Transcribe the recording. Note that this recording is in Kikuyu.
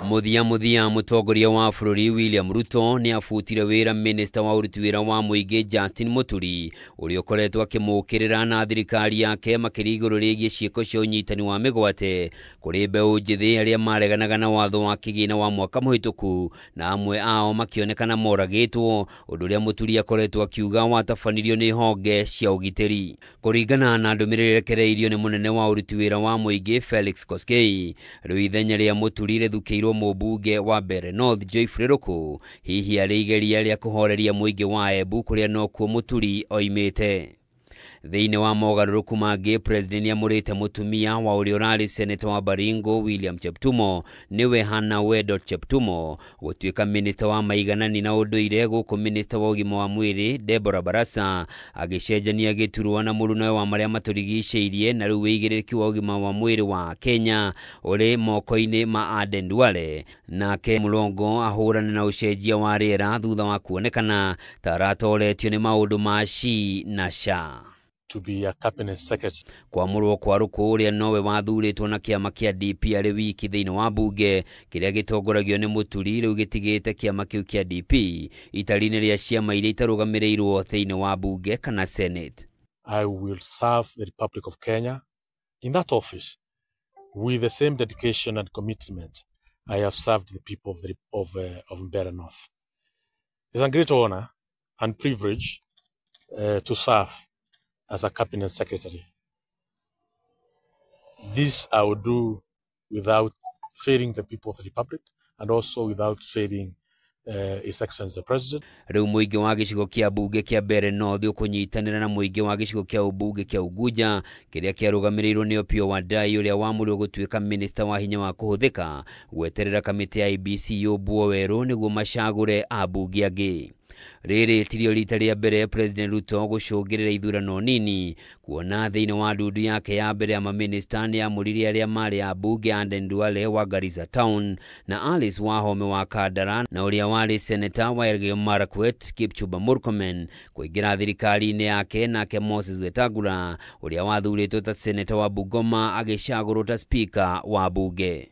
Mũthia mũthia, mũtongoria wa bũrũri William Ruto nĩ abutire wĩra minista wa ũruti wĩra wa mũingĩ Justin Muturi, ũrĩa ũkoretwo akĩmũkĩrĩra na thirikari yake makĩria igũrũ rĩgiĩ ciĩko cia ũnyitani wa mĩgwate kũrĩ mbeũ njĩthĩ arĩa mareganaga na watho wa kĩgĩna wa mwaka mũhĩtũku, na amwe ao makĩonekana moragĩtwo, ũndũ ũrĩa Muturi akoretwo akiuga watabanirio nĩ honge cia ũgitĩri. Kũringana na ndũmĩrĩri ĩrekereirio nĩ mũnene wa ũruti wĩra wa mũingĩ Felix Koskei, rĩu ithenya rĩa Muturi rĩthukĩirwo mũmbunge wa Mbeere North Geoffrey Ruku, hihi arĩ igeria rĩa kũhoreria mũingĩ wa Embu kũrĩa nokuo Muturi oimĩte. Thĩinĩ wa mogarũrũku mangĩ, President nĩamũrĩte mũtumia wa ũrĩa ũrarĩ seneta wa Baringo William Cheptumo, nĩwe Hannah Wedot Cheptumo, gũtuĩka minista wa maiganani na ũndũire, gũkũ minista wa ũgima wa mwĩrĩ Deborah Barasa agĩcenjania gĩturwa na mũrunawe wa marĩa matũrigicĩirie, na rĩu wĩigĩrĩrĩki wa ũgima wa mwĩrĩ wa Kenya ũrĩ moko-inĩ ma Aden Duale. Nake Mulongo ahũrane na ũcenjia wa rĩera thutha wa kuonekana ta aratoretio nĩ maũndũ ma SHI na SHA. To be a cabinet secretary. Kwamũrwo kwa Ruku, ũrĩa nowe wathurĩtwo na kĩama kĩa DP arĩ wiki thĩinĩ wa mbunge kĩrĩa gĩtongoragio nĩ Muturi, rĩu gĩtigĩte kĩama kĩu kĩa DP itari-inĩ rĩa ciama iria itarũgamĩrĩirwo thĩinĩ wa mbunge kana Senate. I will serve the Republic of Kenya in that office with the same dedication and commitment I have served the people of Mbeere North. It's a great honor and privilege to serve as a cabinet secretary. This I will do without failing the people of the Republic and also without failing His Excellency the President. Rĩu mũingĩ wa gĩcigo kĩa mbunge kĩa Mbeere North ũkũnyitanĩra na mũingĩ wa gĩcigo kĩa ũmbunge kĩa Unguja kĩrĩa kĩarũgamĩrĩirwo nĩ Opiyo Wandayi, ũrĩa wamũrirwo gũtuĩka minista wa hinya wa kũhũthĩka, gweterera kamĩtĩ ya IEBC yũmbwo werũ nĩguo macagũre ambunge angĩ. Rĩrĩ tirio rita rĩa mbere President Ruto gũcũngĩrĩra ithurano nini, kuona thĩinĩ wa ndundu yake ya mbere ya maminista nĩ amũrire arĩa marĩ ambunge Aden Duale wa Garissa Town na Alice Wahome wa Kandara na ũrĩa warĩ seneta wa Elgeyo Marakwet Kipchumba Murkomen kũingĩra thirikari-inĩ yake, nake Moses Wetangula ũrĩa wathurĩtwo ta seneta wa Bungoma agĩcagũrwo ta speaker wa bunge.